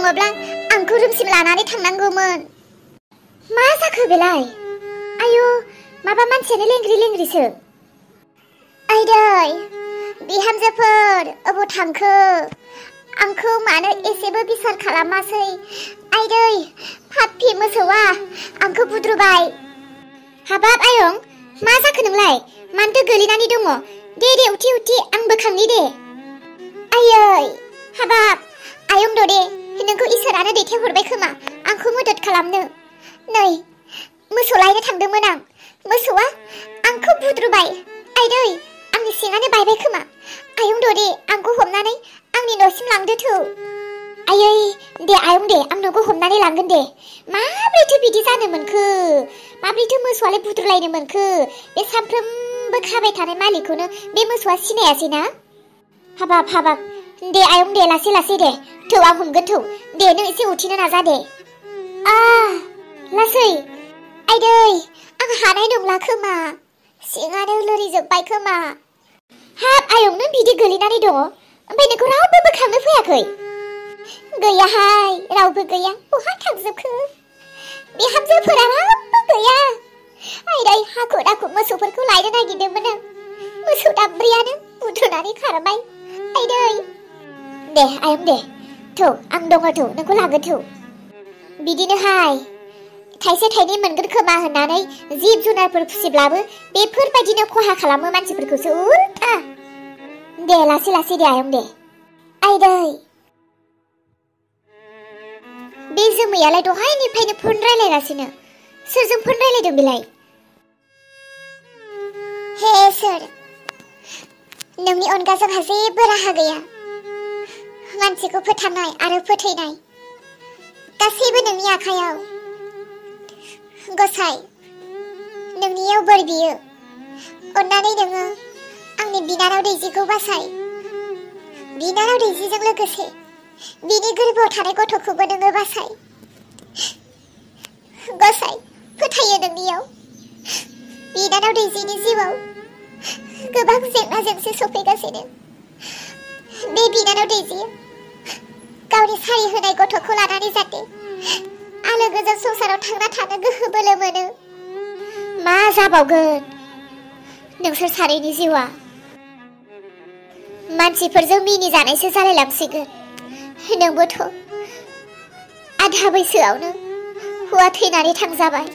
दङब्ला आंखौ रुमसिम लानानै थांनांगौमोन। मा जाखो बेलाय? आयु माबा मानसियानो लेंग्रि लेंग्रिसो। आइदै बिहामजोफोर अबाव थांखो? आंखौ मानो एसेबो बिसार खालामासै? आइदै फाफि मोसौआ आंखौ बुद्रुबाय। हाबाब आयं मा जाखो नोंलाय? मानोथो गोलैनानै दङ? दे उथि उथि आं बोखांनि दे। आयै हाबाब आयं दे नोंखौ इसोरानो दैथायहरबाय खोमा आंखौ मदद खालामनो। नै मोसौ लायनो थांदोंमोन आं, मोसौआ आंखौ बुद्रुबाय। आइदै आंनि सिङानो बायबाय खोमा। आयं दे आंखौ हमनानै आंनि न'सिम लांदो थौ। आयै दे आयं दे आं नोंखौ हमनानै लांगोन दे। माब्रैथो बिदि जानो मोनखो? माब्रैथो मोसौआलाय बुद्रुलायनो मोनखो? बे सानफ्रोमबो खाबाय थानाय मालिकखौनो बे मोसौआ सिनायासैना? हाबाब दे आयं दे लासै लासै दे। थौ आं हमगोन थौ। दे नों एसे उथिनो नाजा दे। लासै। आइदै आं हानाय नंला खोमा, सिङानो लोरिजोब्बाय खोमा। हाब आयं नों बिदि गोलैनानै दङ ओमफ्राय नोंखौ रावबो बोखांनो फैयाखै? गैयाहाय रावबो गैया। बहा थांजोबखो? बिहामजोफोरा रावबो गैया। आइदै हाखु दाखु मोसौफोरखौ लायनो नागिरदोंमोन आं, मोसौ दाब्रैयानो बुद्रुनानै खारबाय। आइदै दे आयं दे थौ आं दङ थौ नोंखौ लागोन थौ। बिदिनोहाय थाइसे थाइनै मोनगोन खोमा होननानै जिब जुनारफोर फिसिब्लाबो बेफोरबायदिनो खहा खालामो मानसिफोरखौसो उल्था। दे लासै लासै दे आयं दे। आइदै बे जोमैयालाय दहायनिफ्रायनो फन रायलायगासिनो। सोरजों फन रायलायदों बेलाय? हे सोर, नोंनि अनगा जोंहा जेबो राहा गैया। मानसिखौ फोथांनाय आरो फोथैनाय गासैबो नोंनि आखायाव। गसाइ नोंनियाव बोर बियो, अन्नानै नोङो आंनि बिनानाव दैजिखौ बासाय। बिनानाव दैजिजों लोगोसे बिनि गोरबोआव थानाय गथ'खौबो नोङो बासाय। गसाइ फोथायो नोंनियाव। बिनानाव दैजिनि जिउआव गोबां जेंना जेंसि सफैगासिनो। बे बिनानाव दैजिया गावनि सारि होनाय गथ'खौ लानानै जाहाथे आलो गोजोन संसाराव थांना थानो गोहो बोलो मोनो। मा जाबावगोन नोंसोर सानैनि जिउआ? मानसिफोरजों मिनिजानायसो जालायलांसिगोन। नोंबोथ' आधा बैसोआवनो हौवा थैनानै थांजाबाय,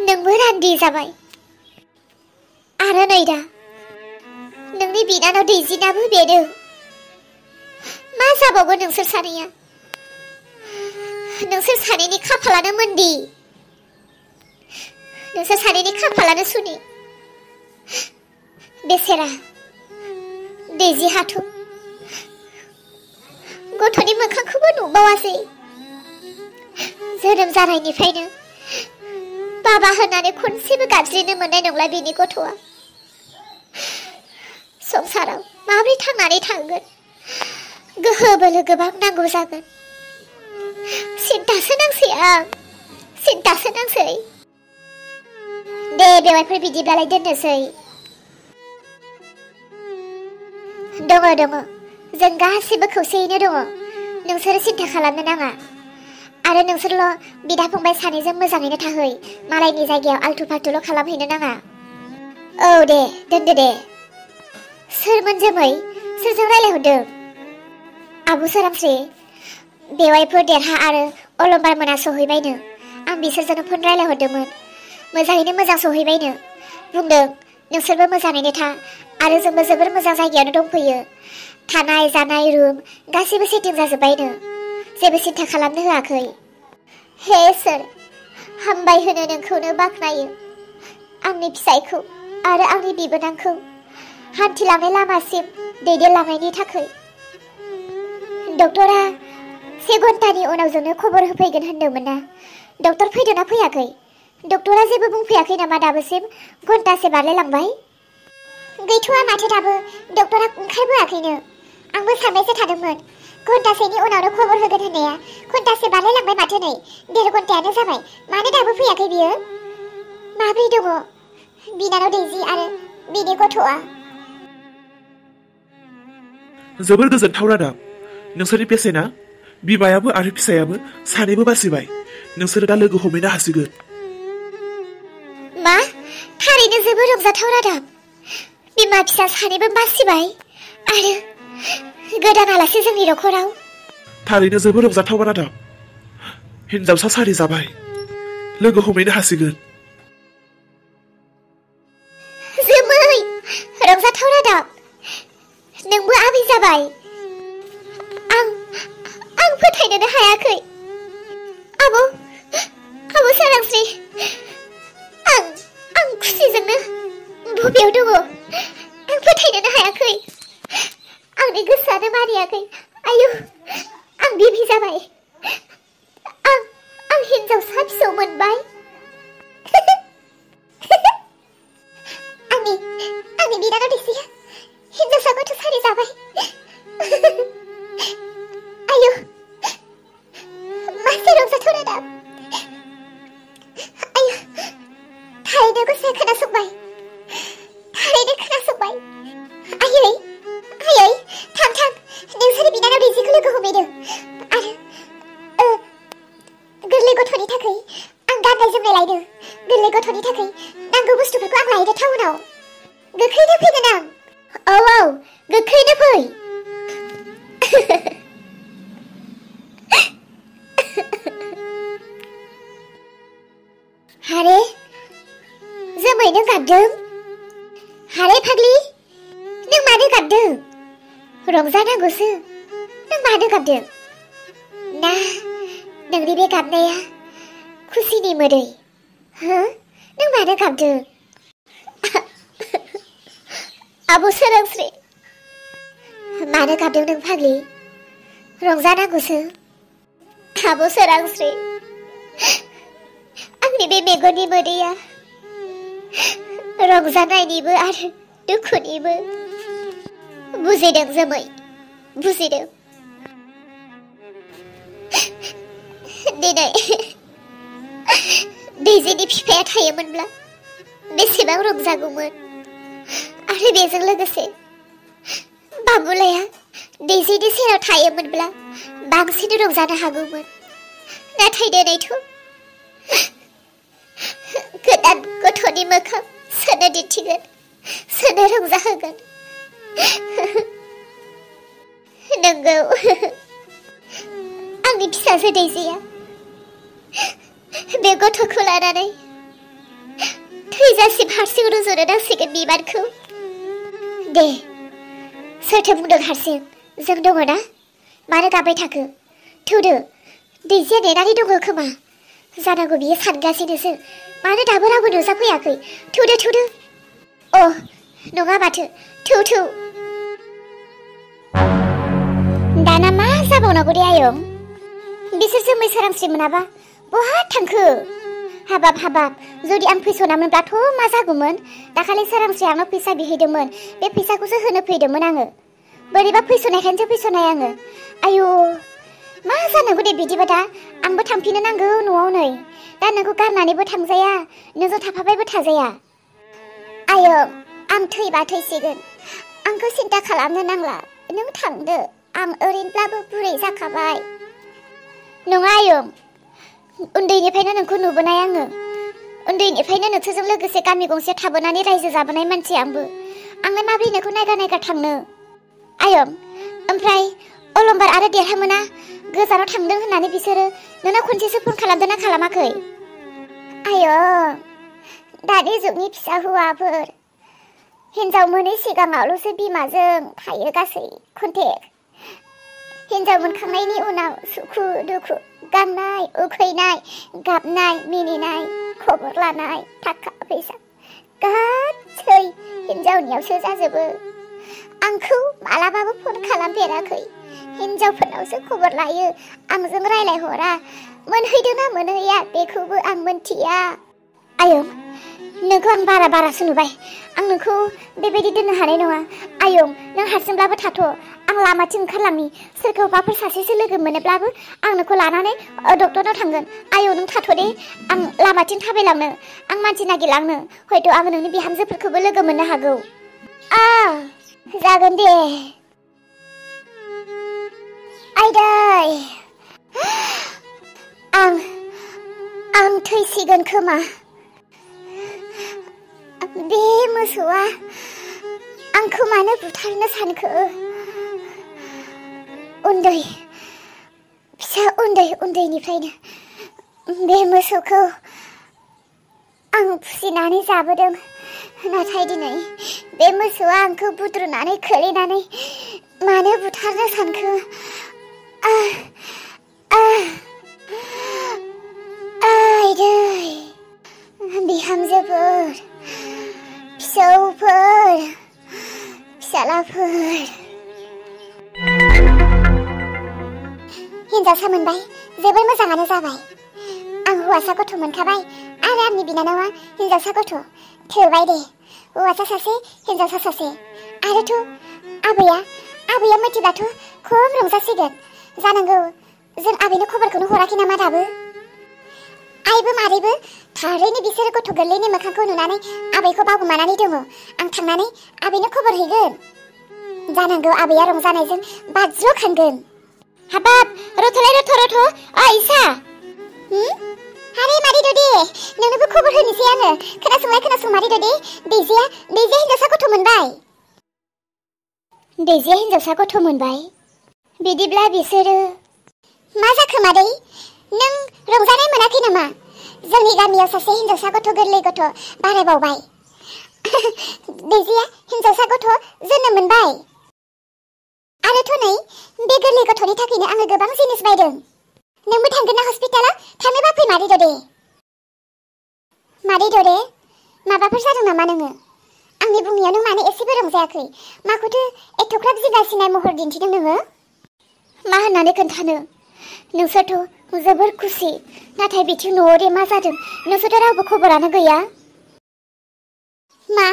नोंबो रान्दि जाबाय। आरो नै दा नोंनि बिनानाव दैजिनाबो बेनो। मा जाबावगोन नोंसोर सानैया? नोंसोर सानैनि खाफालानो मोन्दि, नोंसोर सानैनि खाफालानो सुनि। बेसेरा दैजिहाथ' गथ'नि मोखांखौबो नुबावासै। जोनोम जानायनिफ्रायनो बाबा होननानै खनसेबो गाबज्रिनो मोननाय नंला बेनि गथ'आ। संसाराव माबोरै थांनानै थांगोन? गोहो बोलो गोबां नांगौ जागोन। सिन्थासो नांसै आं, सिन्थासो नांसै। दे बेवाइफोर बिदिब्लालाय दोननोसै। दङ जों गासिबो खौसेयैनो दङ। नोंसोरो सिन्था खालामनो नाङा। आरो नोंसोरल' बिदा फंबाय सानैजों मोजाङैनो थाहै। मालायनि जायगायाव आल्थु फाल्थुल' खालामहैनो नाङा। औ दे दोनदो दे। सोरमोन जोमै? सोरजों रायलायहरदों? आबु सोरांस्रि, बेवाइफोर देरहा आरो अलंबार मोना सहैबायनो। आं बिसोरजोंनो फन रायलायहरदोंमोन। मोजाङैनो मोजां सहैबायनो। बुंदों नोंसोरबो मोजाङैनो था आरो जोंबो जोबोर मोजां जायगायावनो दंफैयो। थानाय जानाय रुम गासैबो सेटिं जाजोब्बायनो। जेबो सिन्था खालामनो होआखै। हे सोर, हामबाय होनो नोंखौनो बाख्नायो। आंनि फिसायखौ आरो आंनि बिबोनांखौ हान्थिलांनाय लामासिम दैदेनलांनायनि थाखाय। डक्टरा 1 घन्टानि उनाव जोंनो खबर होफैगोन होनदोंमोन ना? डक्टर फैदोंना फैयाखै? डक्टरा जेबो बुंफैयाखै नामा दाबोसिम? घन्टासे बारलायलांबाय। गैथ'वा माथो दाबो, डक्टरा ओंखारबोआखैनो। आंबो सानबायसो थादोंमोन घन्टासेनि उनावनो खबर होगोन होननाया। घन्टासे बारलायलांबाय माथो, नै 1.5 घन्टायानो जाबाय। मानो दाबो फैयाखै बियो? माब्रै दङ बिनानाव दैजि आरो बिनि गथ'आ? जोबोर गोजोनथाव रादाब। नोंसोरनि पेसेन्टआ बिमायाबो आरो फिसायाबो सानैबो बासिबाय। नोंसोरो दा लोगो हमैनो हासिगोन। मा? थारैनो जोबोद रंजाथाव रादाब। बिमा फिसा सानैबो बासिबाय आरो गोदान आलासि जोंनि न'खराव। थारैनो जोबोद रंजाथाव रादाब। हिनजावसा सारि जाबाय। लोगो हमैनो हासिगोन। जोमै, रंजाथाव रादाब। नोंबो आबै जाबाय। आं फोथायनोनो हायाखै। आब' सोरांस्रि, आं खुसिजोंनो बबेयाव दङ। आं फोथायनोनो हायाखै। आंनि गोसोआनो मानियाखै। आयु, आं बिबि जाबाय। आं हिनजावसा फिसौ मोनबाय। आंनि बिनानाव दैसिया हिनजावसा गथ' सारि जाबाय। आयु, मासे रंजाथाव रादाब। आयु, थारैनो गोसोआ खोनासंबाय। थारैनो खोनासंबाय। आयै, थां नोंसोर बिनानाव दैसिखौ लोगो हमैदो। आरो गोरलै गथ'नि थाखाय आं गाननाय जोमनाय लायदो। गोरलै गथ'नि थाखाय नांगौ बुस्थुफोरखौ आं लायदो टाउनाव। गोख्रैनो फैगोन आं। औ, गोख्रैनो फै। हारे, जोमै नों गाबदों? हारे फाग्लि, नों मानो गाबदों? रंजानांगौसो। नों मानो गाबदों? ना नोंनि बे गाबनाया खुसिनि मोदै? नों मानो गाबदों? आब' सोरांस्रि, मानो गाबदों नों फाग्लि? रंजानांगौसो। आब' सोरांस्रि, आंनि बे मेगननि मोदैया रंजानायनिबो आरो दुखुनिबो। बुजिदों जोमै, बुजिदों। दिनै दैजिनि बिफाया थायोमोनब्ला बेसेबां रंजागौमोन। आरो बेजों लोगोसे बाबुलाया दैजिनि सेराव थायोमोनब्ला बांसिन रंजानो हागौमोन। नाथाय दिनैथ' गोदान गथ'नि मोखां सोनो दिन्थिगोन, सोनो रंजाहोगोन। नंगौ, आंनि फिसाजो दैजिया बे गथ'खौ लानानै थैजासिम हारसिं रुजुनो नांसिगोन बिबानखौ। दे, सोरथो बुंदों हारसिं? जों दङ ना? मानो गाबबाय थाखो? थौदो, दैजिया नेनानै दङ खोमा। जानांगौ बियो सानगासिनोसो मानो दाबो रावबो नुजाफैयाखै। थौदो। नङा माथो। थौ। दाना मा जाबावनांगौ दे आयं? बिसोर जोमै सोरांस्रि मोनाबा बहा थांखो? हाबाब, जुदि आं फैसनामोनब्लाथ' मा जागौमोन? दाखालि सोरांस्रि आंनाव फैसा बिहैदोंमोन। बे फैसाखौसो होनो फैदोंमोन आङो। बोरैबा फैसनायखायसो फैसनाय आङो। आयु, मा जानांगौ दे बिदिबा दा? आंबो थांफिननो नांगौ न'आव नै। दा नोंखौ गारनानैबो थांजाया, नोंजों थाफाबायबो थाजाया। आयं, आं थैबा थैसिगोन। आंखौ सिन्था खालामनो नांला। नों थांदो। आं ओरैनोब्लाबो बुरै जाखाबाय। नङा आयं, उन्दैनिफ्रायनो नोंखौ नुबोनाय आङो। उन्दैनिफ्रायनो नोंसोरजों लोगोसे गामि गंसे थाबोनानै रायजो जाबोनाय मानसि आंबो। आंलाय माबोरै नोंखौ नायगार थांनो? आयं, ओमफ्राय अलंबार आरो देरहामोना गोजानाव थांदों होननानै बिसोरो नोंनाव खनसेसो फन खालामदोंना खालामाखै? आयं, दानि जुगनि फिसा हौवाफोर हिनजाव मोनै सिगाङावल'सो बिमाजों थायो गासै खन्थेक। हिनजाव मोनखांनायनि उनाव सुखु दुखु, गांनाय उखैनाय, गाबनाय मिनिनाय, खबर लानाय, थाखा फैसा गासै हिनजावनियावसो जाजोबो। आंखौ मालाबाबो फन खालामफेराखै। हिनजावफोरनावसो खबर लायो, आंजों रायलायहरा। मोनहैदोंना मोनहैया बेखौबो आं मोनथिया। आयं, नोंखौ आं बारासो नुबाय। आं नोंखौ बेबायदि दोननो हानाय नङा। आयं, नों हारसिंब्लाबो थाथ'। आं लामाथिं ओंखारलांनि। सोरखौबाफोर सासेसो लोगो मोनोब्लाबो आं नोंखौ लानानै डक्टरनाव थांगोन। आयं, नों थाथ' दे। आं लामाथिं थाबायलांनो, आं मानसि नागिरलांनो। हयथ' आं नोंनि बिहामजोफोरखौबो लोगो मोननो हागौ। जागोन दे। आयदै, जासिगोन खोमा। बे मोसौआ आंखौ मानो बुथारनो सानखो? उन्दैनिफ्रायनो बे मोसौखौ आं फिसिनानै जाबोदों। नाथाय दिनै बे मोसौआ आंखौ बुद्रुनानै खोलैनानै मानो बुथारनो सानखो? आइदै बिहामजोफोर, फिसौफोर, फिसालाफोर, हिनजावसा मोनबाय, जोबोर मोजाङानो जाबाय। आं हौवासा गथ' मोनखाबाय आरो आंनि बिनानावा हिनजावसा गथ'। थोबाय दे, हौवासा सासे, हिनजावसा सासे। आरोथ' आबैया मिथिब्लाथ' खम रंजासिगोन। जानांगौ जों आबैनो खबरखौनो हराखै नामा दाबो? आइबो मादैबो थारैनो बिसोरो गथ' गोरलैनि मोखांखौ नुनानै आबैखौ बावगोमानानै दङ। आं थांनानै आबैनो खबर हैगोन। जानांगौ आबैया रंजानायजों बाज्र'खांगोन। हाबाब रथ'लाय रथ' इसा। हारे मादै ददे, नोंनोबो खबर होनोसै आङो। खोनासं मादै ददे, दैजिया हिनजावसा गथ' मोनबाय। दैजिया हिनजावसा गथ' मोनबाय? बिदिब्ला बिसोरो मा जाखो मादै? नों रंजानाय मोनाखै नामा? जोंनि गामियाव सासे हिनजावसा गथ' गोरलै गथ' बारायबावबाय। दैजिया हिनजावसा गथ' जोनोम मोनबाय। आरोथ' नै बे गोरलै गथ'नि थाखायनो आङो गोबां जिनिस बायदों। नोंबो थांगोन ना हस्पिटालाव? थाङोबा फै मादै ददे। मादै ददे, माबाफोर जादों नामा नोङो? आंनि बुंनायाव नों मानो एसेबो रंजायाखै? माखौथो एथ'ग्राब जिंगासिनाय महर दिन्थिदों नोङो? मा होननानै खोन्थानो? नोंसोरथ' जोबोर खुसि, नाथाय बिथिं न'आव दे मा जादों नोंसोरथ' रावबो खबरानो गैया। मा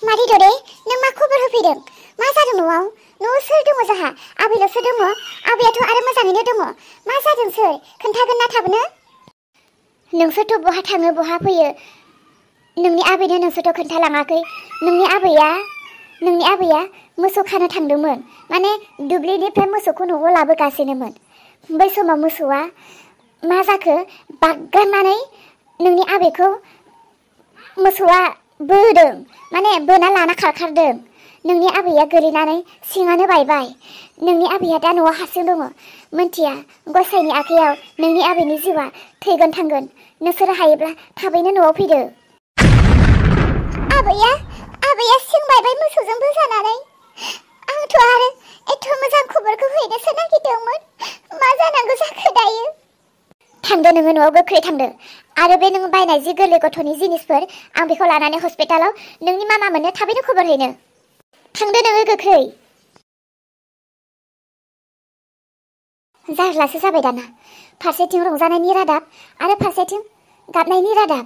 मादै ददे, नों मा खबर होफैदों? मा जादों न'आव? न'आव सोर दङ जोंहा? आबैल'सो दङ। आबैयाथ' आरो मोजाङैनो दङ। मा जादों सोर? खोन्थागोन ना थाबनो? नोंसोरथ' बहा थाङो बहा फैयो? नोंनि आबैनो नोंसोरथ' खोन्थालाङाखै। नोंनि आबैया मोसौ खानो थांदोंमोन। माने दुब्लिनिफ्राय मोसौखौ न'आव लाबोगासिनोमोन। बै समाव मोसौआ मा जाखो बागगारनानै नोंनि आबैखौ मोसौआ बोदों, माने बोना लाना खारखारदों। नोंनि आबैया गोलैनानै सिङानो बायबाय। नोंनि आबैया दा न'आव हारसिं दङ। मोनथिया गसाइनि आखायाव नोंनि आबैनि जिउआ थैगोन थांगोन। नोंसोरो हायोब्ला थाबैनो न'आव फैदो। आबैया सिं बायबाय मोसौजों बोजानानै। आंथ' आरो एथ' मोजां खबरखौ हैनोसो नागिरदोंमोन। मा जानांगौ जाखो दायो? थांदो नोङो न'आव, गोख्रै थांदो। आरो बे नों बायनाय जि गोरलै गथ'नि जिनिसफोर, आं बेखौ लानानै हस्पिटालाव नोंनि मामा मोननो थाबैनो खबर हैनो। थांदो नोङो गोख्रै। जारलासो जाबाय दाना। फारसेथिं रंजानायनि रादाब आरो फारसेथिं गाबनायनि रादाब।